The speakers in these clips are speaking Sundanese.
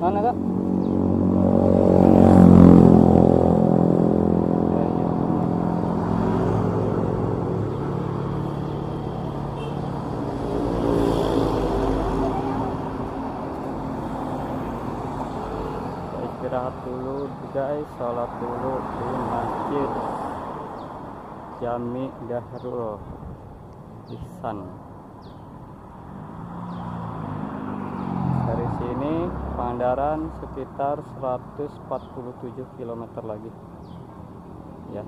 Mana Kak? Istirahat dulu guys, sholat dulu di Masjid Jami Darul Ihsan. Dari sini Pangandaran sekitar 147 km lagi ya.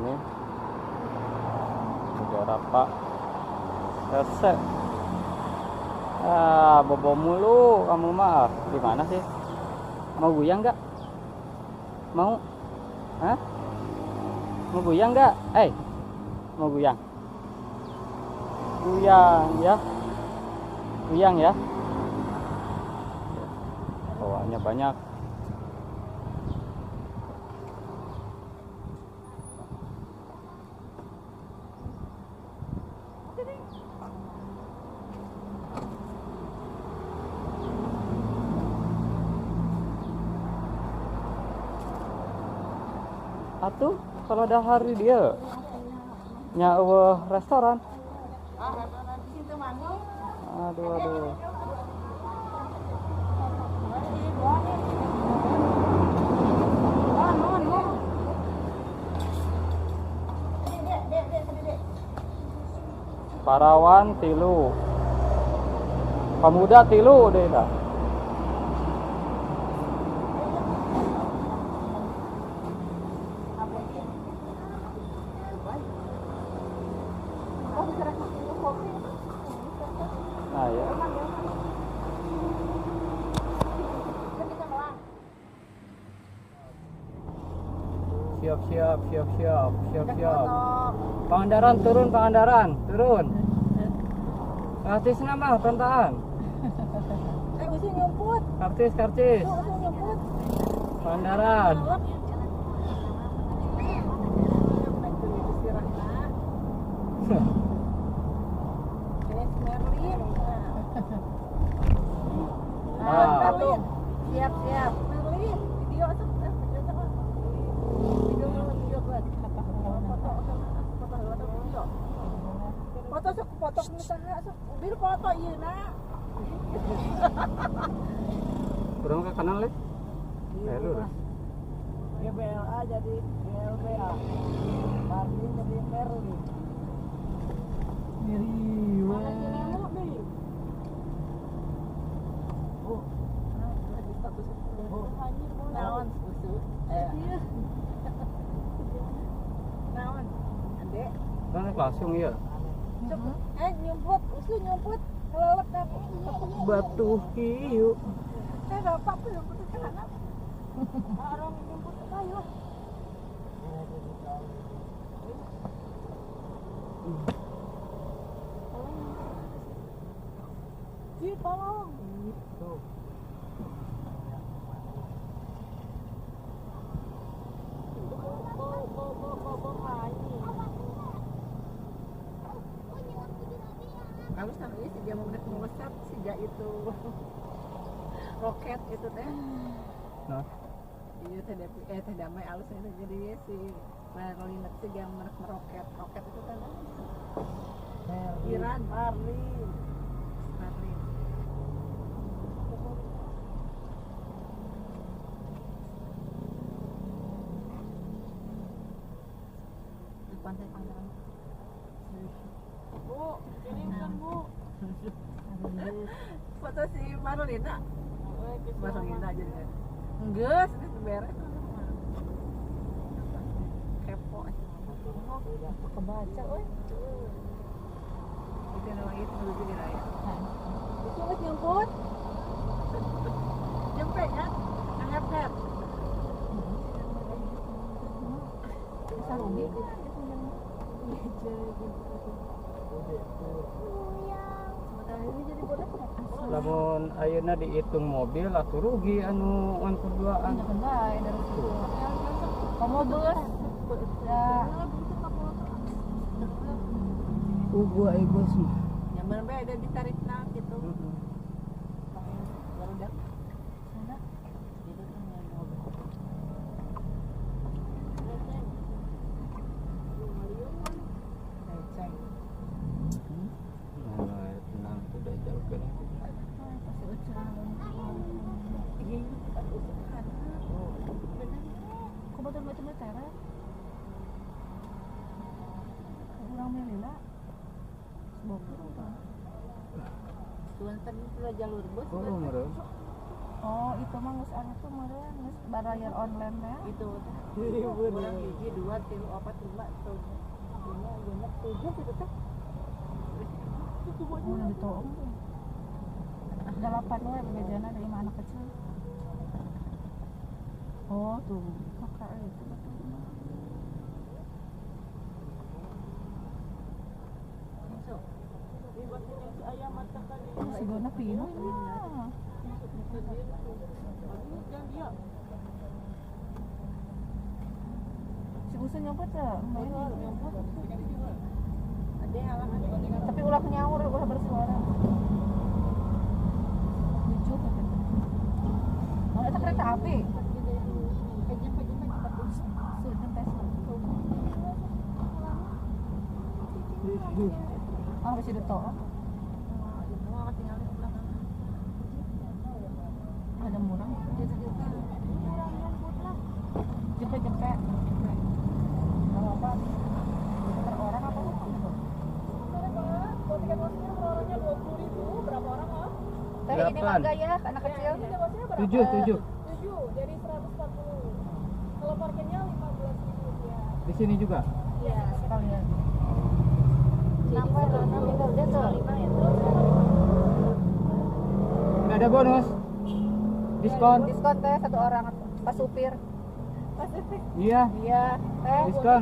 Ini Pak resep. Ah, bobo mulu kamu mah. Gimana sih? Mau goyang nggak? Mau? Hah? Mau goyang nggak? Mau goyang? Goyang ya? Goyang ya? Bawahnya banyak. Atuh kalau ada hari dia nya eueuh restoran. Aduh aduh. Parawan tilu. Pemuda tilu deh dah. Nah, ya. Siap, siap, siap, siap, siap, siap. Pangandaran turun, Pangandaran turun. Karcis nama pentaan. Karcis, karcis. Pangandaran. Siap, siap. Merlin, video foto sok foto misalnya sok bil foto ieu na. Kurang ke kanan le? Lurus. GBLA jadi GLBA. Marlin jadi Merlin. Naon susu. Naon? Ade. Kan langsung ya. Nyumput, usu nyumput, kelelep aku. Batu hiu. Bapak tuh nyumput ke kanan. Orang nyumput ke kayu. Ji, tolong. Tuh. Kamu sama ini sih dia mau ngesap sejak itu roket itu teh. Nah. Iya teh teh damai alus itu jadi si Marlin itu yang meroket roket itu kan. Iran Marlin. Marlin. Di pantai Pangandaran. Bu, ini kan Bu. Foto si Marlina. Marlina aja deh. Enggak, sudah beres. Kepo. Kebaca, oi. Itu nama itu dulu raya. Itu nggak nyumput. Nyampe kan? Angkat. Bisa rugi. Lamun ayeuna dihitung mobil atuh rugi anu ngan berduaan. Kamu bus. Ya. Ugu ai bos mah. Nyaman bae ada ditarikna gitu. Barudak. Sana. Itu kan Nah, tenang tuh udah jauh kan. Iya, kok betul betul cara? Kurang milih lah. Tuan tadi udah jalur bus. Oh, meureun. Oh, itu mah geus anu tuh meureun geus barayar online teh. Itu teh. Urang hiji, 2, 3, 4, 5, 6, 7 gitu teh. Oh, gitu. 8 we bejana dari anak kecil. Oh, tuh. Maka itu betul. Si Gona pino ya. Si Usun nyumput ya? Tapi ulah nyaur, ulah bersuara. Lucu kan? Oh, itu kereta api. Oh, masih detok. Ada murah. Jepet-jepet. Kalau apa? Per orang apa gitu? Kalau tiket masuknya per orangnya 20.000, berapa orang, Om? Teh ini mangga ya, anak kecil. 7, 7. 7, jadi 140. Kalau parkirnya 15.000 rupiah. Di sini juga? Iya, sekalian. Nggak ada bonus? Diskon? Diskon teh satu orang pas supir. Iya. Iya, teh. Diskon.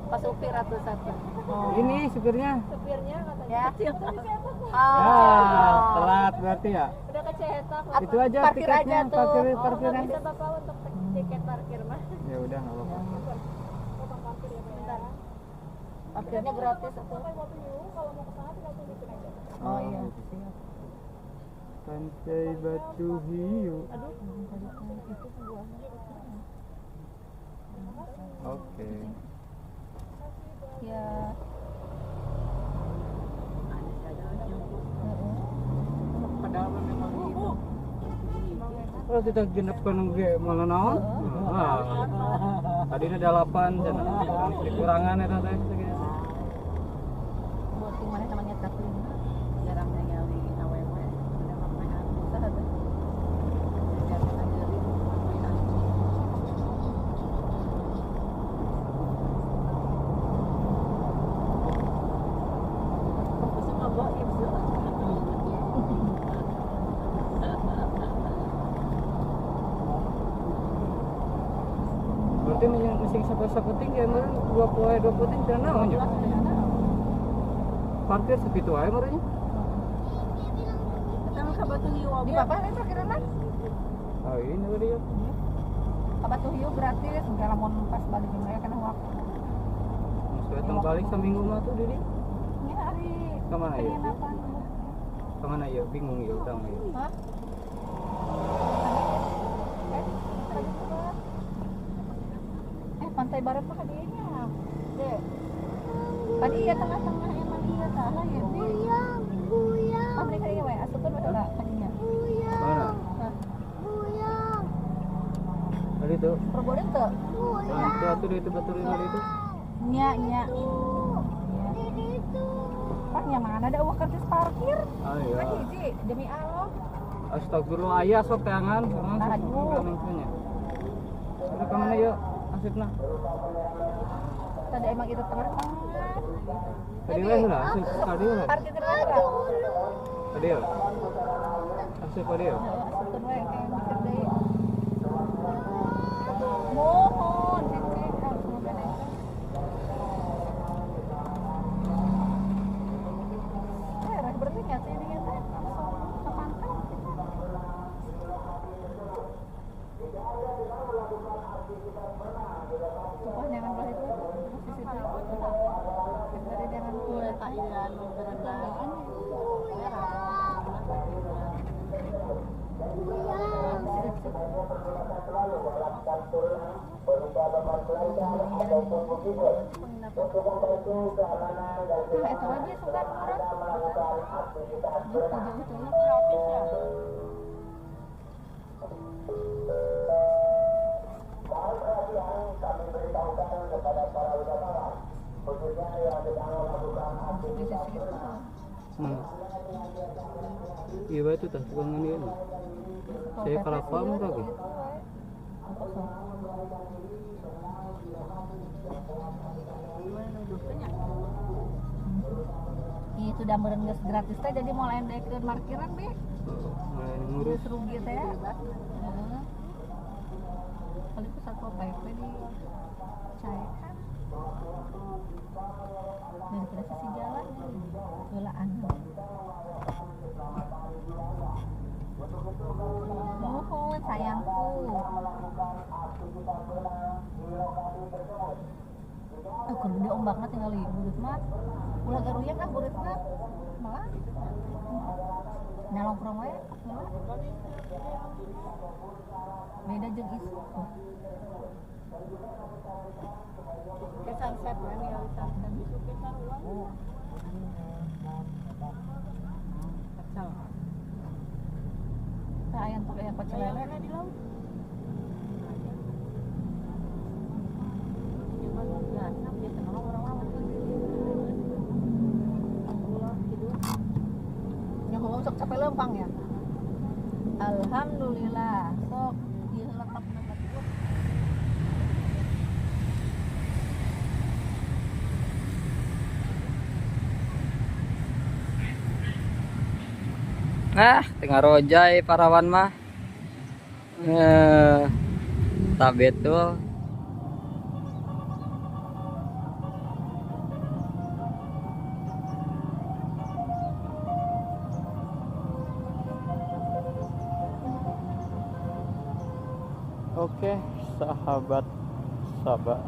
Pas supir atau satu. Oh. Ini supirnya. Supirnya katanya. Ya. Ah, telat berarti ya. Udah kecetak. Itu aja parkir tiketnya, aja tuh. Parkirnya. Bisa Bapak untuk tiket parkir mah. Ya udah enggak apa-apa. Potong parkir ya, Pak. Parkirnya gratis atau? Kalau mau ke sana tinggal tunjukin aja. Oh iya. Pantai Batu Hiu. Aduh, itu Oke. Ya. Kalau kita genepkan ge malah naon? Ah. Tadi ada 8 cenah. Dikurangan eta teh segitu. Booting mana namanya tapi jarang ningali awewe udah makan usaha tuh. Berarti mesti sapu-saputing ya meureun 2 poe 2 puting teu naon nya. Parkir segitu wae meureun nya. Eta mah ka Batu Hiu Di papa lain parkiranna? Oh, ini tadi ya. Ka Batu Hiu gratis, engke lamun pas balik jeung aya kana waktu. Geus datang balik saminggu mah tuh di dieu. Nya ari. Ka mana ieu? Penginapan. Ka mana ieu? Bingung ieu urang ieu. Hah? Pantai Barat mah ka dieu nya. Dek. Tadi ya tengah-tengah emang iya tah ya. Buyang, buyang. Oh, mereka ieu we asupkeun we heula ka dinya. Buyang. Mana? Buyang. Tadi tuh. Perboleh teu? Nah, itu atuh itu batur tadi itu. Nya, nya. Di situ. Pak nya mana ada uang karcis parkir? Ah iya. Kan hiji demi Allah. Astagfirullah aya sok teangan, Aduh. Udah ka mana yuk? Asupna. Tadi emang itu tengah-tengah. Tadi we heula, asup tadi heula. Parkir teh heula. Tadi heula. Asup tadi heula. Asupkeun we kayak mikir deui. Mohon cicing harus mobil itu. Eh, berarti nya teh ini teh langsung ke pantai kita. Sumpah jangan belah itu posisi itu. Iya itu tah tukangan ieu mah. Saya kelapa murah ge. Itu udah meureun geus gratis teh jadi mulai daekeun parkiran be. Mulai ngurus rugi teh. Heeh. Paling ku Satpol PP di caekan. Daripada sisi jalan heulaan. Nuhun sayangku. Keur gede ombakna tinggal burit mah. Ulah garuyang ah burit mah. Malah. Nah longkrong we heula. Beda jeung isuk. Ke sunset we ningali sunset isuk ke sarua. Kacau. Tah aya tok aya pecel lele di laut. Yang ngomong sok capek lempang ya. Alhamdulillah, sok ieu lengkap nomor 2. Nah, tengah rojai parawan mah. Tak betul. Oke, sahabat Sabak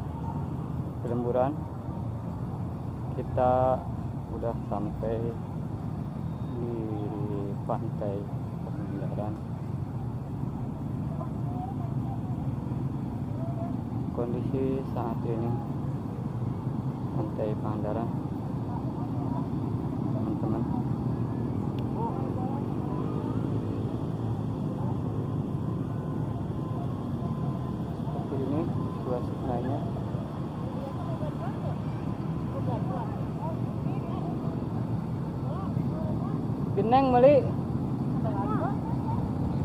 Lemburan, kita udah sampai di pantai Pangandaran. Kondisi saat ini pantai Pangandaran, teman-teman. Seperti ini suasananya. Geneng beli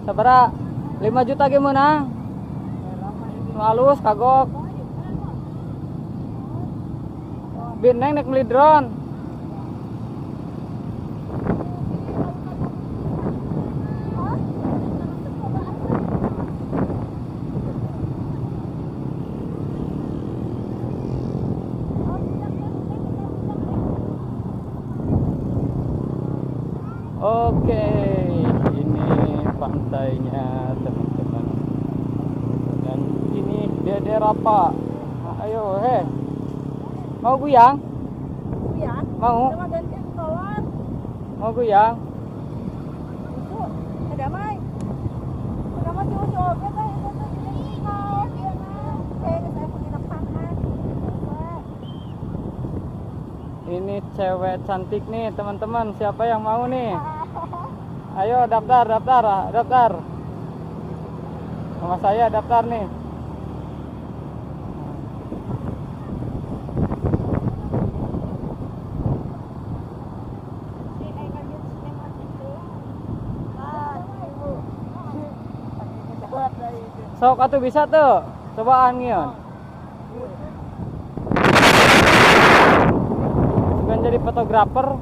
sabara 5 juta ge meunang. Nu alus kagok. Bineng nek beli drone. Oke, ini pantainya teman-teman. Dan ini Dede Rapa. Ayo, he. Mau guyang? Guyang? Mau? Sama gantian kolor. Mau guyang? Itu, ada mai. Ada mai cucu oge teh itu teh kaos ieu mah. Kayak geus aya penginapan. Ini cewek cantik nih, teman-teman. Siapa yang mau nih? Ayo daftar, daftar, daftar. Sama saya daftar nih. Sok atuh bisa tuh. Cobaan ngion. Bukan jadi fotografer.